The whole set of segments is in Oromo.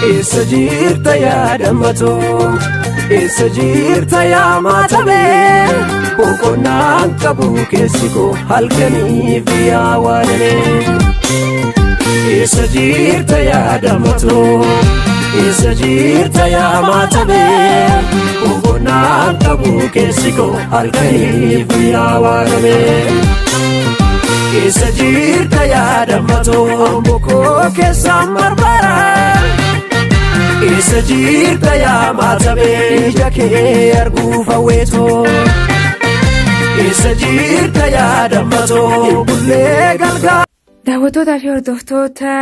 Eessa jirta yaadamatoo? Eessa jirta yaa maatamee? Boqonnaan qabu keessi koo halkanii fi yaa waadamee. Eessa jirta yaadamatoo? Eessa jirta yaa maatamee? Boqonnaan qabu keessi koo halkanii fi yaa waadamee. Eessa jirta yaadamatoo? Bokoo keessaan marmara. Eessa jirta yaa maatamee? Ija kee arguuf hawweetoo. Eessa jirta yaadamatoo? Bullee galgaa. Daawwattootaa fi hordoftoota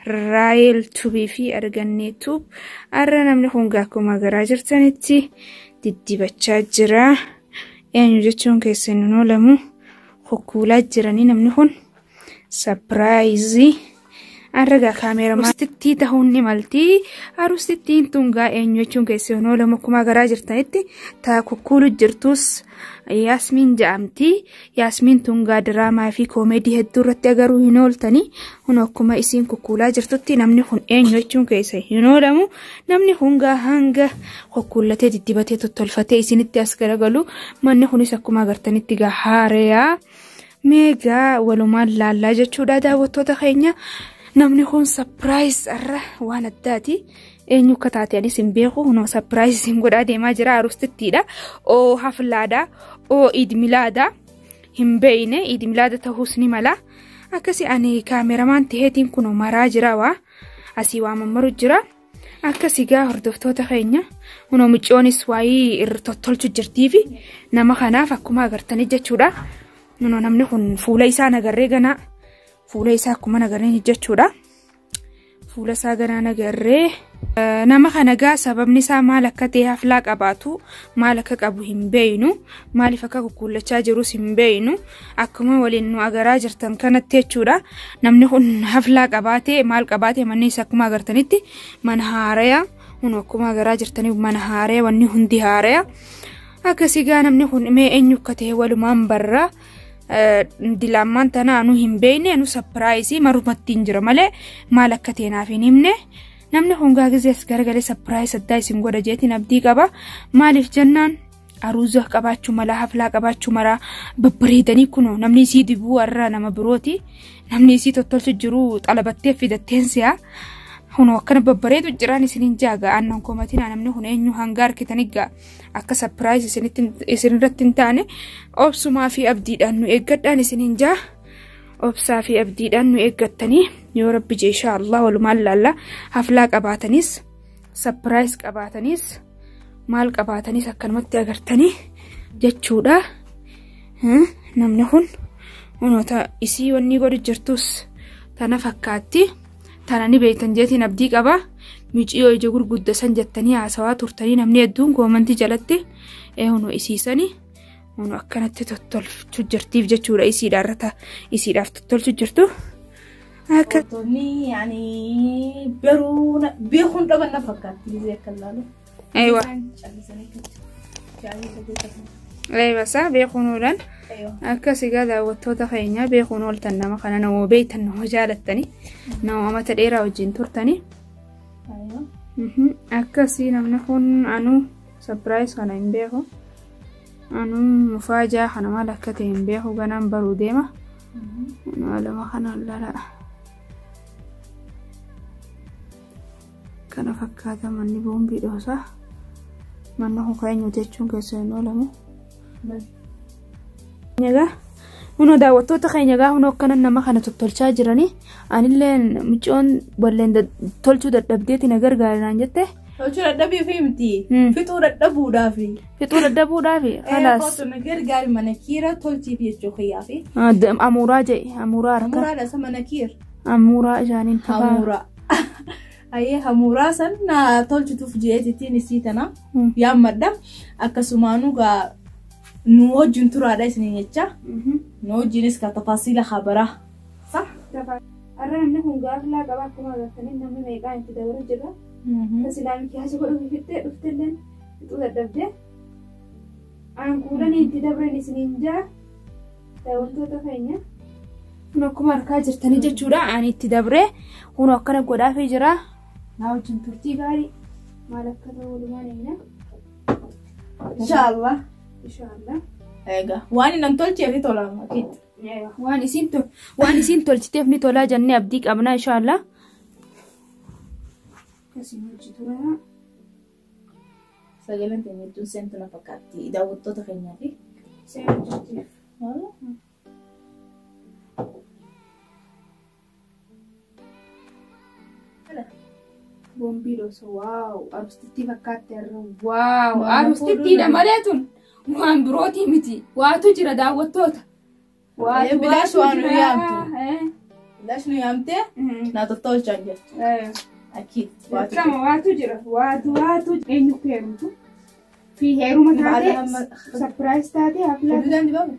Raayel Tubii fi Argannee Tub, har'a namni kun akkuma garaa jirtanitti diddibachaa jira. Eenyu jechuun keessan hin oolamu. Kukkuulaa jiranii namni kun surprise. Har'a gaa kaameeramaa arustittii ta'uun ni malti. Arustittiin tun gaa eenyu jechuun keessan hin oolamu, akkuma garaa jirtanitti taa kukkuulu jirtus Yaasmiin jedhamti. Yaasmiin tun gaa diraamaa fi koomeedii hedduu irratti agaruu hin ooltani. Kun akkuma isiin kukkuulaa jirtutti namni kun eenyu jechuun keessa hin oolamu. Namni kun gaa hanga kukkuullatee diddibatee tottolfatee isinitti as garagalu. Manni kunis akkuma agartanitti gaa haareyaa. Meegaa walumaan laallaa jechuudha daawwattoota keenya. Namni kun surprise irra waan addaati. Eenyu akka taate anis hin beeku. Kunoo surprise isin godhaa deemaa jira. Arustittiidha. Oo haflaadha. Oo idmilaadha. Hin beeyne, idmilaada ta'uus ni mala. Akkasi ani kaameramaan ta'eetiin kunoo maraa jira waa. Asii waa mammaru jira. Akkasi gaa hordoftoota keenya. Kunoo muccoonis waayii irra tottolchu jirtiifi nama kanaaf akkuma agartanii jechuudha. Kunoo namni kun fuula isaa nagarree ganaa. Fuula isaa akkuma nagarree jechuudha. Fuula isaa ganaa nagarree. Nama kana gaa sababni isaa maal akka ta'e, haflaa qabaatu maal akka qabu hin beeynu. Maaliif akka kukkuullachaa jirus hin beeynu. Akkuma waliin nu agaraa jirtan kanatti jechuudha. Namni kun haflaa qabaate maal qabaate, manni isaa akkuma agartanitti mana haaraya. Kun akkuma agaraa jirtaniif mana haaraya, wanni hundi haaraya. Akkasii gaa namni kun mee eenyu akka ta'e walumaan barra. Dilaammaan tana anu hin beeyne, anu surprise marumatti hin jira malee maal akka ta'e naaf hin himne. Namni kun gaa gizee as garagalee surprise addaa isin godha jeetiin abdii qaba. Maaliif jennaan aruuza qabaachuu mala, haflaa qabaachuu mala, babbareedanii kunoo namni isii dibuu warra nama birooti. Namni isii tottolchu jiru xalabattee fidatteen si'a. Kunoo akkana babbareedu jiraan isiniin jaaga aannan komatina. Namni kun eenyu hanga harkitanii gaa akka surprise isinirratti hin taane obsumaa fi abdiidhaan nu eeggadhaan isiniin jaa. Obsaa fi abdiidhaan nu eeggattanii yoo rabbi jee insha Allah walumaan laalla. Haflaa qabaatanis, surprise qabaatanis, maal qabaatanis akkanumatti agartanii jechuudha. Namni kun kunoota isii wanni godhu jirtus tana fakkaatti. Tana ni beektan jeetiin abdii qaba. Miciyoo ija gurgudda san jettanii haasawaa turtanii namni hedduun koomantii jalatti hunoo isiisanii hunoo akkanatti tottolchu jirtiif jechuudha. Isiidhaarra isiidhaaf tottolchu jirtu. Akka Tonni yaani garuu beekuun dhaban na fakkaatti gisee akka ilaalu. Aywa. Aywa isaa beekuun oolan. Akkas egaa daawwattoota keenya, beekuun ooltan nama kana, nama beektan, nama jaalattanii, nama amata dheeraa wajjin turtanii. Akkasii namni kun anuu surprise kana hin beeku. Anuu mufaajaa kana maal akka ta'e hin beeku, ganaan baruu deema. Waluma kana lala. Kana fakkaata manni boombii dhoosaa. Manni kun kan eenyu jechuun keessa hin oolamu. Egaa kunoo daawwattoota keenya gaa kunoo akkana nama kana tottolchaa jiranii. Anillee mucoon walleen tolchuu dadhabdeeti na gargaara jette. Tolchuu dadhabii fi miti. Fixuu dadhabuudhaafi. Fixuu dadhabuudhaafi. Khalaas. Kootu na gargaari, mana kiira tolchiif jechuu kiyyaafi. Amuuraa jedhe, amuuraa harka. Hamuuraadha isa mana kiira. Amuuraa isaaniin tafaa. Hamuuraa. Ayyee, hamuuraa san na tolchituuf jeetittiin isii tana yaammadha. Akkasumaanuu gaa nu wajjin turaadha isiniin jecha. Nu wajjinis ka tafaasiila habaraa. Sa? Har'a namni kun gaafilaa qaba, akkuma agartanii namni meeqaan itti dabalu jira. Silaa mikiyaasa godhuuf fittee dhuftellee fixuu dadhabdee. Aankuudhanii itti dabran isiniin jaa daawwattoota keenya. Kun akkuma harkaa jirtanii jechuudha. Ani itti dabree kun akkana godhaafii jira. Naa wajjin turtii gaarii maal akka ta'u walumaan eegna. Inshaallah. Inshaallah. Egaa waan inni tolcheef tola makiitti. Waan isiin tolchiteef ni tolaa jennee abdii qabna inshaallah. Akkasiin hojii tura. Sagaleen teenya hedduun seentu na fakkaatti daawwattoota keenyaaf. Seentu jirti. Boombii dhoosa waaw arustittii fakkaatti har'a waaw arustittiidha malee tun waan birootii miti waatu jira daawwattoota. Waatu bilaash waan nu yaamtu. Bilaash nu yaamtee naa tottolchaa jirtu. Akkiit waatu. Waatu jira waatu eenyu heerumtu fi heeruma taatee sarpiraayiz taatee haflaa. Duudaan dibamu.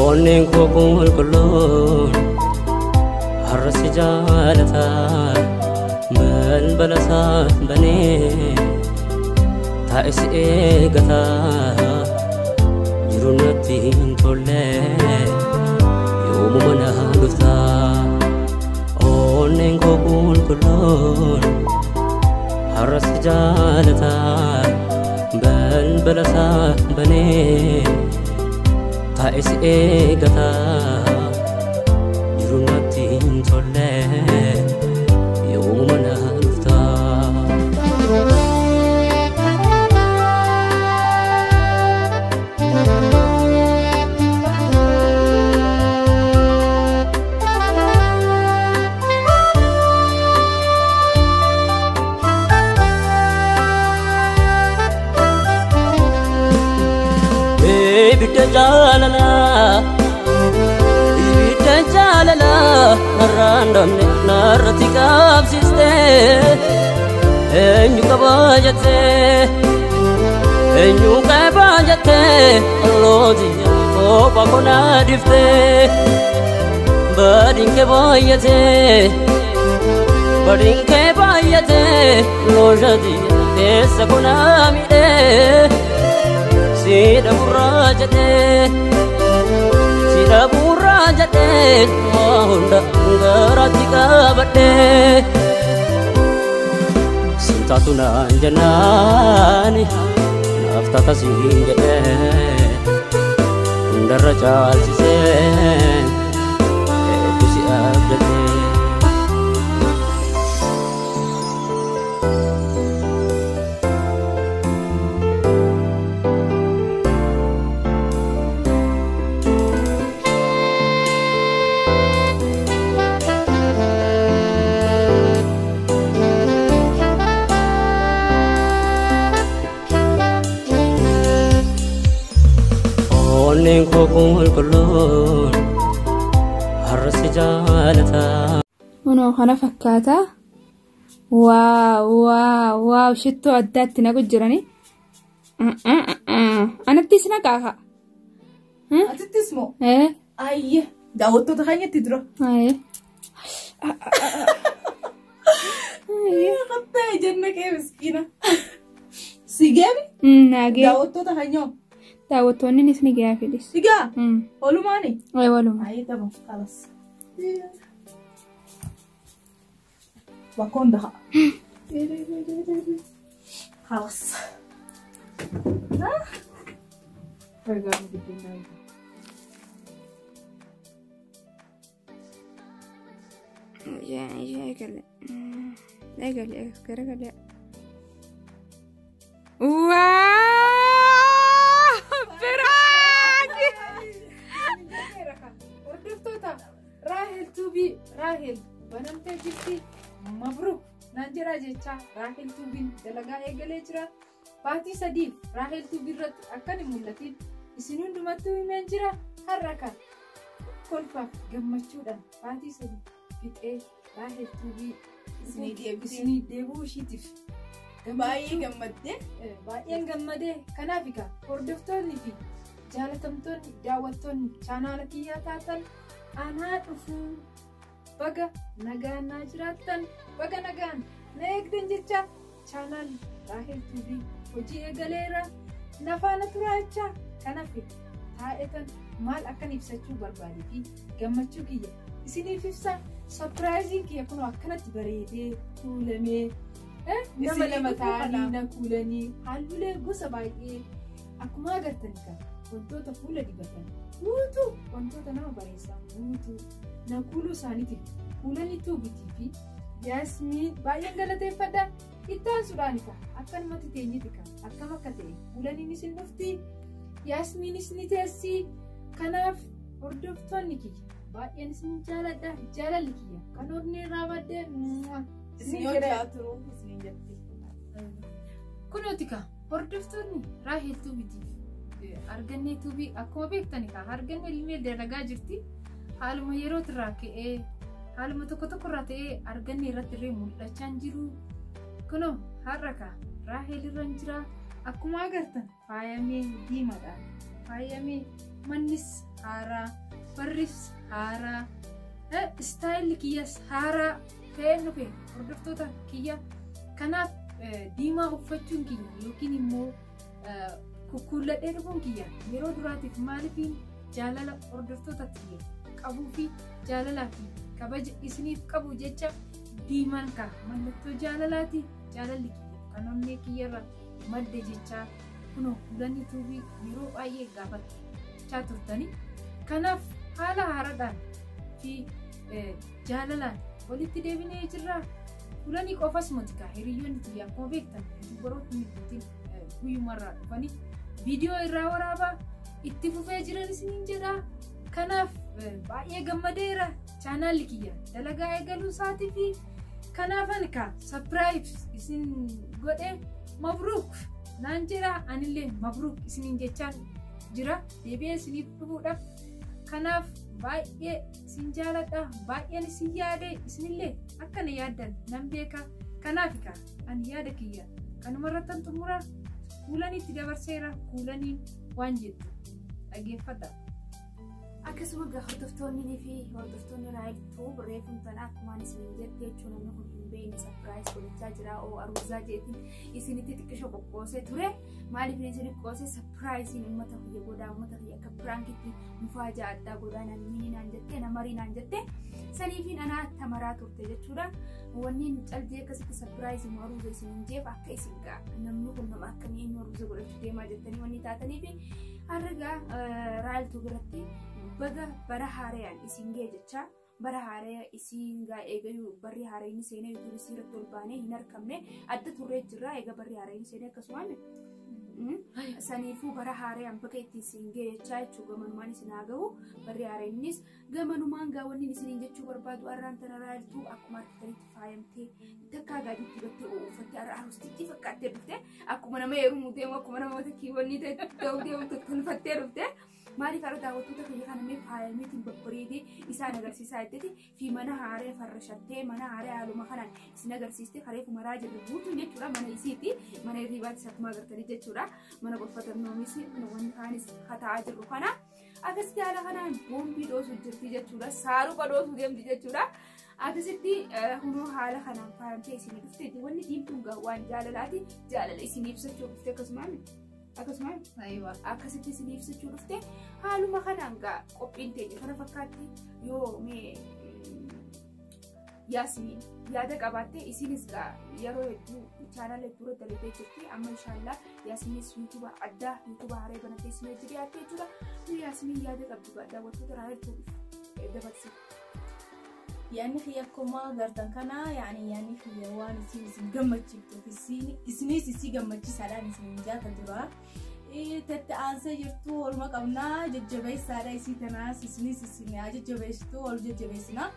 Onneen koo qulqulluun har'a si jaalata balbala isaa banee taa'ee si eegata jiru natti hin tolle yoomuma na dhufta. Onneen koo qulqulluun har'a si jaalata balbala isaa banee taa'ee si eegata jiru natti hin tolle yoomuma na dhufta. Ibidda jaalala narraan dhabne narratti qabsiiste eenyu qabaa jettee eenyu qabaa jettee ollootiyya kophaa konaa dhiftee badiin kee baay'atee Badiin kee baay'atee loojati keessa konaa miidhee siidha gurraa jedhee siidha gurraa jedhee waa hunda garaatti qabadhee sintaatu naan jennaani naaf taata siin jedhee hundarra caalchisee hedduu si abdatee. Onneen koo qulqulluun har'a si jaalata. Kunoo kana fakkaata. Waaw waaw waaw shittoo addaatti naqu jirani. Anattis naqaa kaa. Atittis moo? Ayye daawwattoota keenyatti dura. Ayye. Qattee jenna kee miskiina. Si geemi? Naagee. Daawwattoota keenyaa. Daawwattoonnis ni gaafidhis. Sigaa? Walumaani? Waluma. Ayye tama kalas. Bakka hunda haa. Kalas. Eegale. Eegale garagalee. Waa! Biraaki! Hordoftoota Raahel Tuubii Raahel banamtee jirti. Mabruuk naan jedhaa jecha Raahel Tuubiin dalagaa eegalee jira. Baatii sadiif Raahel Tuubii irratti akkan hin mul'atin isin hundumattuu himeen jira. Har'a kan kolfaaf gammachuudhaan baatii sadii fixee Raahel Tuubii isinii deebi'uu ishiitiif Baay'ee gammaddee. Baay'een gammadee. Kanaaf egaa hordoftoonni fi jaalatamtoonni daawwattoonni chaanaala kiyyaa taatan anaa dhufuu baga nagaan naa jiraattan baga nagaan na eegdan jecha chaanaalli Raahel Tuubii hojii eegaleera nafaana turaa jecha. Kanaaf taa'etan maal akkan ibsachuu barbaadee fi gammachuu kiyya isiniif ibsa. Sapiraayiziin kiyya kunoo akkanatti bareedee kuulamee nama lama ta'anii na kuulanii halluulee gosa baay'ee akkuma agartan kan wantoota fuula dibatan guutuu wantoota nama bareessan guutuu na kuuluu isaaniitiif kuulanii tuubitii fi Yaasmiin baay'een galateeffadha. Itti aansuudhaan ka akkanumatti teenyeti ka akkam akka ta'e kuulaniinis hin dhufti Yaasmiinis ni teessi. Kanaaf hordoftoonni kiyya baay'een isin jaaladha. Jaalalli kiyya kan onnee irraa baddee Isin hojjaa turuu isin jetti. Kunooti ka hordoftoonni Raahel Tuubitiif argannee Tuubii akkuma beektan ka argannee ilmee dalagaa jirti. Haaluma yeroo irraa ka'ee haaluma tokko tokko irraa ta'ee argannee irratti illee mul'achaa hin jiru. Kunoo har'a ka Raahel irra hin jira. Akkuma agartan faayamee diimaadhaan faayamee mannis haaraa barris haaraa istaayilli kiyyas haaraa ta'ee dhufe hordoftoota kiyya. Kanaaf diimaa uffachuun kiyya yookiin immoo kukkuulladhee dhufuun kiyya yeroo duraatiif maaliifiin jaalala hordoftoota kiyya qabuu fi jaalalaa fi kabaja isiniif qabu jecha diimaan ka mallattoo jaalalaati. Jaalalli kiyya kan onnee kiyyarra madde jecha kunoo kuulanii tuubii yeroo baay'ee gaafachaa turtanii. Kanaaf haala haaraadhaan fi jaalalaan walitti deebinee jirra. Kuulanii qofas miti kaa hiriyoonni kiyya akkuma beektan yuutuubaroonni guutiin guyyumarraa dhufanii viidiyoo irraa waraabaa itti fufee jiran isiniin jedha. Kanaaf baay'ee gammadeera chaanaalli kiyya dalagaa eegaluu isaatii fi kanaafan ka sapiraayif isin godhe mabruuk naan jedha. Anillee mabruuk isiniin jechaan jira deebi'ee isiniif dhufuudhaaf. Kanaaf baay'ee isin jaaladha, baay'een isin yaade, isinillee akkana yaaddan nan beeka. Kanaaf ka ani yaada kiyya kanumarrattan xumura kuulaniitti dabarseera. Kuulaniin waan jettu dhageeffadha. Akkasuma egaa hordoftoonni fi hordoftoonni Raahel Tube reefuun tana akkumaan isin jette jechuun namni kun hin beekne surprise godhachaa jira oo aruuzaa jeetiin isinitti xiqqisho qoqqoosee ture. Maaliif isin qoqqoosee surpriseiin uummata kiyya godhaa uummata kiyya akka prankitti mufaajaa addaa godhaa naan mini naan jette namarii naan jette saniifiin anaa tamaraa turte jechuudha. Wanni caldee akkasitti surprise aruuza isin hin jeef akka isin gaa namni kun nama akkamii eenyu aruuza godhachuu deemaa jettanii wanni taataniif har'a gaa Raahel Tube irratti baga bara haaraan isin ga'e jecha bara haaraa isin gaa eegayu barri haaraan seenee yuutuubii irratti ol baanee hin argamne adda turree jirra eega barri haaraan seenee akkasumaan saniifuu bara haaraan baga itti isin ga'e jecha jechuu gamanumaan isin haa gahu barri haaraanis gamanumaan gaawwanni isiniin jechuu barbaadu har'aan tana Raahel Tube akkuma argitanitti faayamtee takkaa gaaditti dibattee uffattee har'a aruustitti fakkaattee dhufte akkuma nama heerumuu deemu akkuma nama kiiwwanni ta'uu deemu tolfattee dhufte. Maaliif har'a daawwattoota kiyya kana mee faayameetiin babbareedee isaan agarsiisaa jetteti fi mana haaree farrashattee mana haaree haaluma kanaan isin agarsiiste kareefu maraa jirru guutuun jechuudha mana isiiti mana hirribaatti akkuma agartanii jechuudha mana gorfatannoomis wanni kaanis kataa'aa jirru kana akkasitti haala kanaan boombii dhoosu jirti jechuudha saaruqa dhoosu deemti jechuudha akkasitti hunoo haala kanaan faayamtee isin dhufte wanni diimtuun waan jaalalaati jaalala isin ibsachuu dhufte akkasumaan. Akkasumaan akkasitti isin ibsachuu dhufte haaluma kanaan gaa qophiin teenya kana fakkaatti yoo mee Yaasmiin yaada qabaatte isinis gaa yeroo hedduu chaanaala hedduu irra dalagee jirti amma inshaallah Yaasmiinis yuutuuba addaa yuutuuba haree banattee isin hojii dhiyaattee jechuudha. Yaasmiin yaada qabdu gaa daawwattoota Raahel Tubeif dabarsi. Yaanni kiyya akkuma agartan kana yaani yaanni kiyya waan isin gammachiiftuuf isinis isii gammachiisaadhaan isin jaata dura. Tette aansee jirtu olma qabnaa jajjabeessaadha isii tanaas isinis isin haa jajjabeessitu ol jajjabeessina.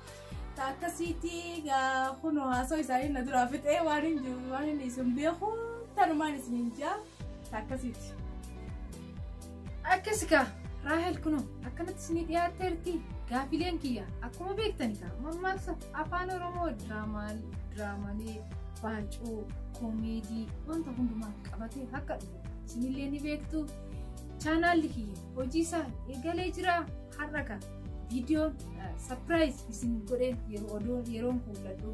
Akkasitti kunoo haasoo isaanii na duraa fixee waan hin jiru waan inni isin beeku tanumaan isin hin jaa akkasitti. Akkasi kaa Raahel kunoo akkanatti isinii dhiyaatteerti gaafileen kiyya akkuma beektani kaa mammaaksa afaan Oromoo diraamaalee baacoo koomeedii wanta hundumaa qabatee akka dhufu isinillee ni beektu. Chaanaalli kiyya hojii isaa eegalee jira har'a kaa viidiyoon surprise isin godheen yeroon fuulladhu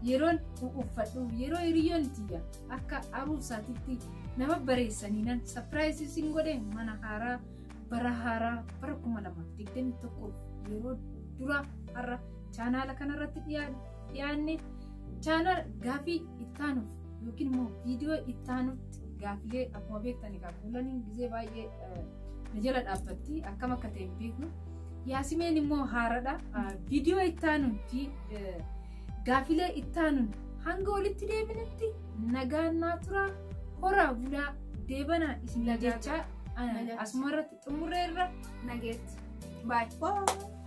yeroon uffadhu yeroo hiriyyoon tiyya akka aruusaatitti nama bareessanii surprise isin godheen mana haaraa bara haaraa bara 2021 yeroo dura har'a chaanaala kanarratti dhiyaanne chaanaala gaafii ittaanuuf yookiin immoo viidiyoo ittaanutti gaafilee akkuma beektani kaa fuulaniin gizee baay'ee na jala dhaabbatti akkam akka ta'e hin beeknu. Yaasimeen immoo haaradha. Viidiyoo ittaanuun fi gaafilee ittaanuun hanga walitti deebinutti nagaan naa turaa horaa bulaa deebanaa isin jechaa asuma irratti xumurreerra. Nageetti. Baay'ee.